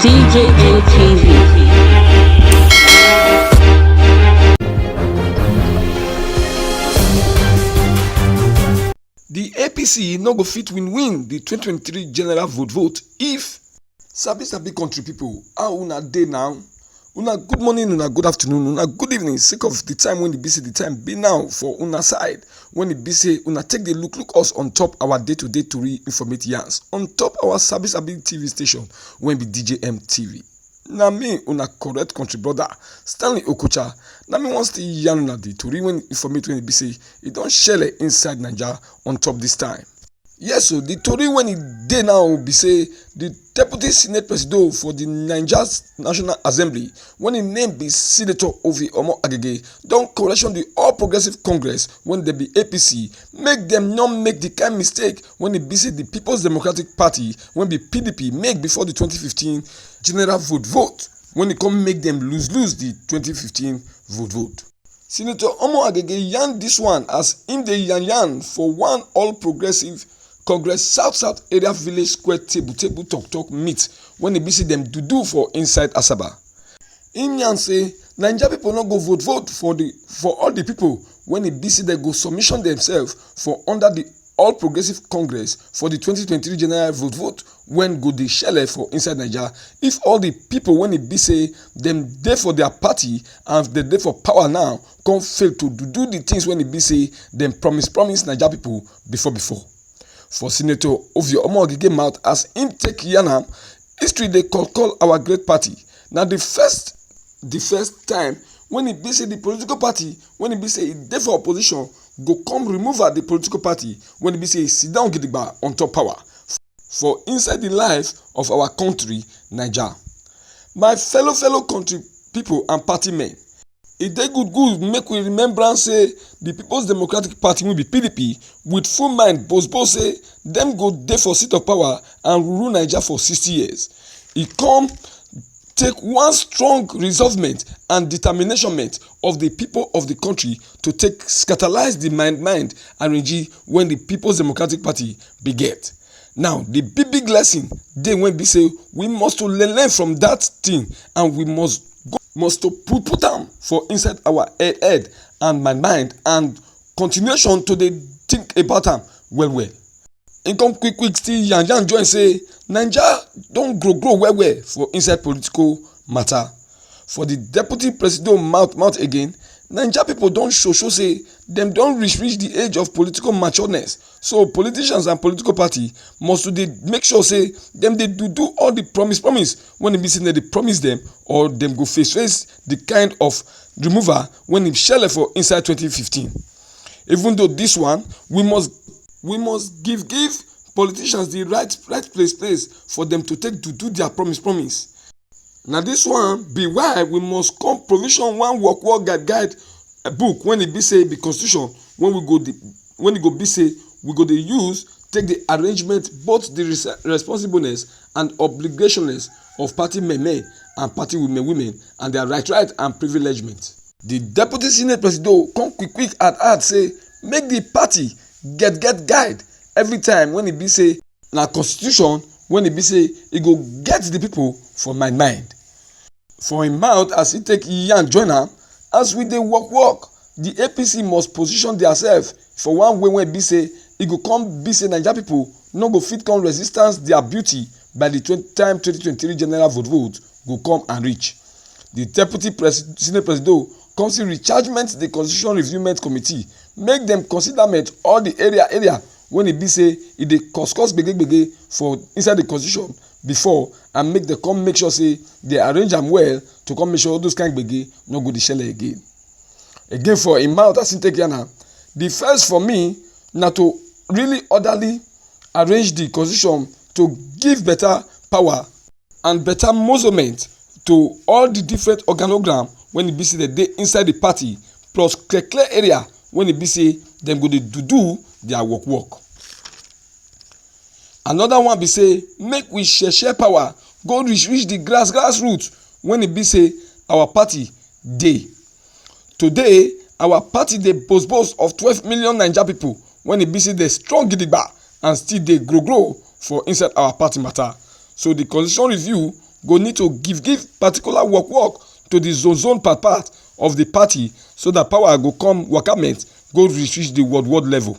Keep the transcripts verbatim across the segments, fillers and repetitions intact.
T J N T V. The A P C no go fit win win the twenty twenty-three general vote vote if sabi sabi country people, how una dey now? Una good morning, una good afternoon, una good evening. Sake of the time when e be say the time be now for una side, when e be say una take the look look us on top our day to day tori informate yarns on top our sabi sabi T V station wey be D J M T V. Na me, una correct country brother, Stanley Okocha. Na me wan still yarn una the tori when informate when e be say e don shele inside Naija on top this time. Yes, so the tori when e dey now be say the deputy senate presido for the Naija National Assembly, when im name be Senator Ovie Omo Agege, don caution the All Progressive Congress, when dem be A P C, make dem no make the kind mistake when e be say the People's Democratic Party, when be P D P, make before the twenty fifteen general vote vote, when e come make dem lose lose the twenty fifteen vote vote. Senator Omo Agege yarn this one as im dey yarn yarn for one All Progressive Congress South South Area Village Square table table talk talk meet when e be say dem do do for inside Asaba. Im yarn say Naija people no go vote vote for the for all the people when e be say dem go submission themselves for under the All Progressive Congress for the twenty twenty-three general vote vote when go dey shele for inside Naija. If all the people when e be say dem dey for their party and dem dey for power now come fail to do, do the things when e be say dem promise promise Naija people before before. For Senator Ovie Omo Agege mouth, as im take yarn am, history dey call call our great party. Na the first the first time when e be say the political party when e be say e dey for opposition go come remove at the political party when e be say e sit down gidigba on top power for inside the life of our country Naija. My fellow fellow country people and party men, e dey good good make we remember am say the People's Democratic Party wey be P D P with full mind boast boast say dem go dey for seat of power and rule Naija for sixty years. E come take one strong resolvement and determinationment of the people of the country to take scatterize the mind mind arrange when the People's Democratic Party be get. Now the big big lesson dey when be say we must to learn learn from that thing and we must go must to put put am for inside our head head and my mind and continuation to dey think about am well well. Im come quick quick still yarn yarn join say Naija don grow grow well well for inside political matter. For the deputy presido mouth mouth again, Naija people don show show say dem don reach reach the age of political matureness. So politicians and political party must to dey make sure say dem dey do do all the promise promise when e be say dem dey promise dem or dem go face face the kind of removal when e shele for inside twenty fifteen. Even though this one, we must we must give give politicians the right right place place for them to take to do their promise promise. Na this one be why we must come provision one work work guide guide, eh, book when e be say be constitution when we go the when e go be say we go dey use take the arrangement both the res- responsibleness and obligationless of party men men and party women women and their right right and privilegement. The deputy senate presido come quick quick add add say make the party get get guide every time when e be say na constitution when e be say e go get the people for my mind. For im mouth as e take yarn join am, as we dey work work, the A P C must position theirself for one way wey be say e go come be say Naija people no go fit come resistance their beauty by the twen- time twenty twenty-three general vote vote go come and reach. The deputy pres- senate presido come see rechargement the constitution reviewment committee make dem considerment all the area area when e be say e dey cause cause gbege gbege for inside the constitution before and make dem come make sure say they arrange am well to come make sure all those kind gbege no go dey shele again. Again for im mouth as im take yarn am, the first for me na to really orderly arrange the constitution to give better power and better measurement to all the different organogram when e be say dem dey inside the party plus clear clear area when e be say dem go dey do do their work work. Another one be say make we share share power go reach reach the grass grass root when e be say our party dey. Today our party dey boast boast of twelve million Naija people when e be say dey strong gidigba and still dey grow grow for inside our party matter. So the constitution review go need to give give particular work work to the zone zone part part of the party, so that power go come waka meet go reach reach the world world level.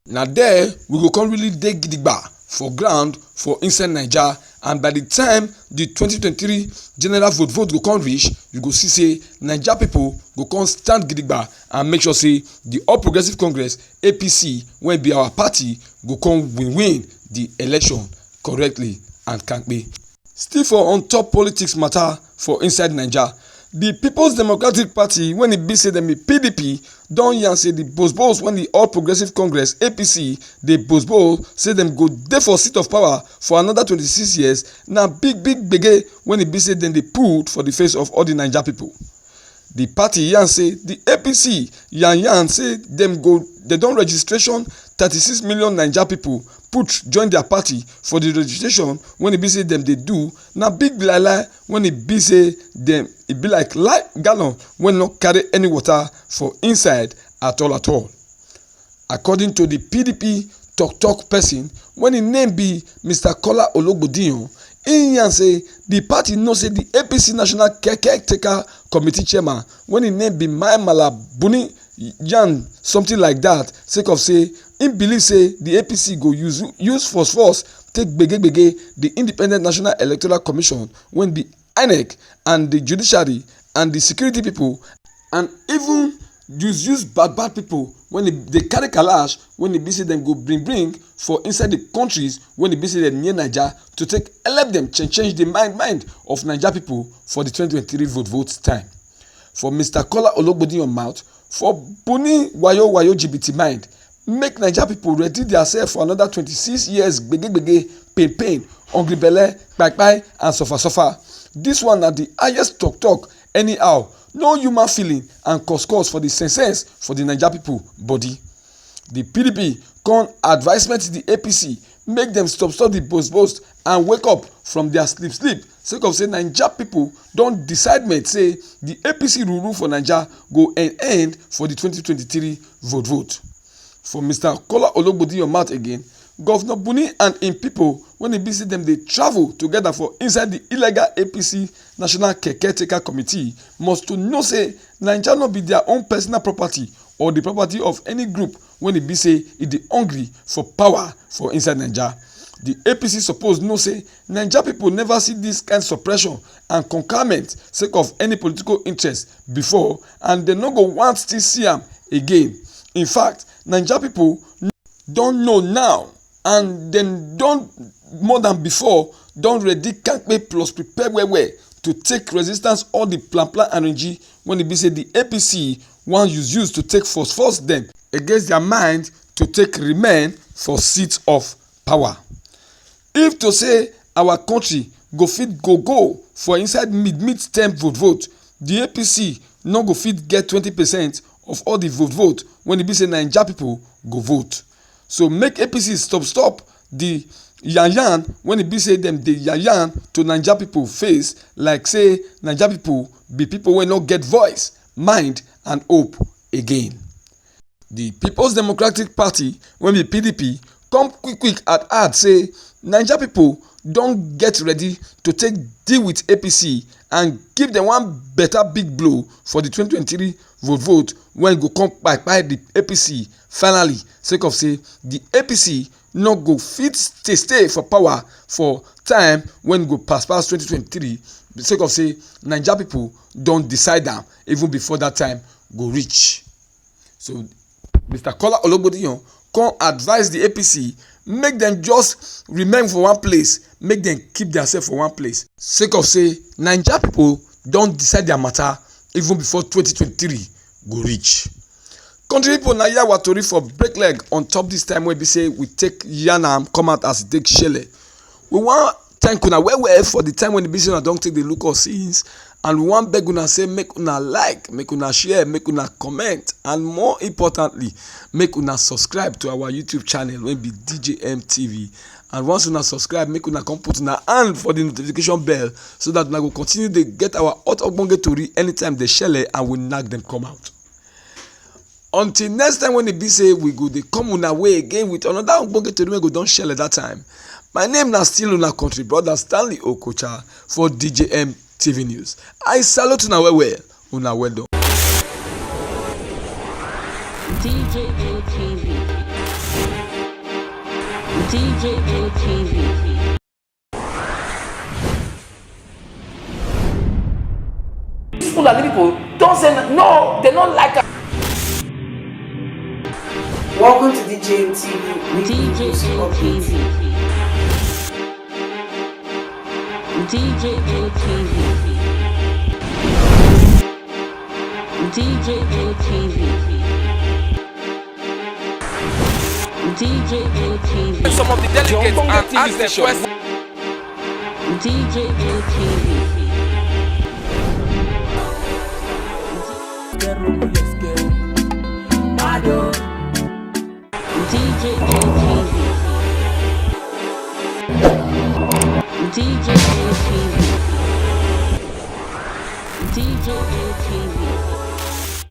Na there we go come really dey gidigba for ground for inside Naija, and by the time the twenty twenty-three general vote vote go come reach, you go see say Naija people go come stand gidigba and make sure say the All Progressive Congress, A P C, wey be our party, go come win win the election correctly and kampe. Still for on top politics matter for inside Naija, the People's Democratic Party, when e be say dem be P D P, don yarn say the bozbos when the All Progressive Congress, A P C, dey bozbo say dem go dey for seat of power for another twenty-six years, na big big gbege when e be say dem dey put for the face of all the Naija people. The party yarn say the A P C yarn yarn say dem go dem don registration thirty-six million Naija people put join their party for the registration when e be say dem dey do, na big lie lie when e be say dem e be like lie gallon wey no carry any water for inside at all at all. According to the P D P tok tok person when im name be Mister Kola Ologbodiyan, im yarn say the party know say the A P C National Caretaker Committee chairman when im name be Mai Mala Buni yarn something like that, sake of say im believe say the A P C go use use force force take gbege gbege the Independent National Electoral Commission, wey be INEC, and the judiciary and the security people, and even use use bad bad people when e dey carry kalash when e be say dem go bring bring for inside the countries when e be say dem near Naija to take help dem change change the mind mind of Naija people for the twenty twenty-three vote vote time. For Mister Kola Ologbodiyan mouth, for Buni wayo wayo jibiti mind, make Naija people ready theirself for another twenty-six years gbege gbege, pain pain, hungry belle, kpai kpai, and suffer suffer. This one na the highest talk talk anyhow, no human feeling and cause cause for the sense sense for the Naija people body. The P D P come advisement the A P C make dem stop stop the boast boast and wake up from their sleep sleep, sake of say Naija people don decide met say the A P C rule rule for Naija go end end for the twenty twenty-three vote vote. For Mister Kola Ologbodiyan mouth again, Governor Buni and im people when e be say dem dey travel together for inside the illegal A P C National Caretaker Committee must to know say Naija no be their own personal property or the property of any group when e be say e dey hungry for power for inside Naija. The A P C suppose know say Naija people never see this kind suppression and conquerment sake of any political interest before, and dem no go want still see am again. In fact, Naija people don know now, and dem don more than before don ready kampe plus prepare well well to take resistance all the plan plan arrange when e be say the A P C wan use use to take force force dem against their mind to take remain for seat of power. If to say our country go fit go go for inside mid mid term vote vote, the A P C no go fit get twenty percent of all the vote vote when e be say Naija people go vote. So make A P C stop stop the yan yan when e be say dem dey yan yan to Naija people face like say Naija people be people wey no get voice, mind, and hope again. The People's Democratic Party, wey be P D P, come quick quick add add say Naija people don get ready to take deal with A P C and give dem one better big blow for the twenty twenty-three vote vote wey go come kpai kpai the A P C finally, sake of say the A P C no go fit stay stay for power for time wey go pass pass twenty twenty-three, sake of say Naija people don decide am even before that time go reach. So Mister Kola Ologbodiyan come advise the A P C make dem just remain for one place, make dem keep themselves for one place, sake of say Naija people don decide their matter even before twenty twenty-three go reach. Country people, na here our tori for break leg on top this time wey be say we take yarn am come out as e take shele. We wan thank una well well for the time wey e be say una don take dey look us since, and we wan beg una say make una like, make una share, make una comment, and more importantly, make una subscribe to our YouTube channel wey be D J M T V. And once una subscribe, make una come put una hand for the notification bell so that una go continue dey get our hot ogbonge tori anytime dey shele and we knack dem come out. Until next time when e be say we go dey come una way again with another ogbonge tori wey go don shele that time. My name na still una country brother Stanley Okocha for D J M T V News. I salute una well well. Una well done. D J M T V. D J M T V. These Fulani people don't say n- no, they don't like us. Welcome to D J M T V weekly news update. D J M T V. D J M T V. D J M T V. D J M T V. Some of the delegates and ask them questions. D J M T V. D J M T V. D J M T V. D J M T V.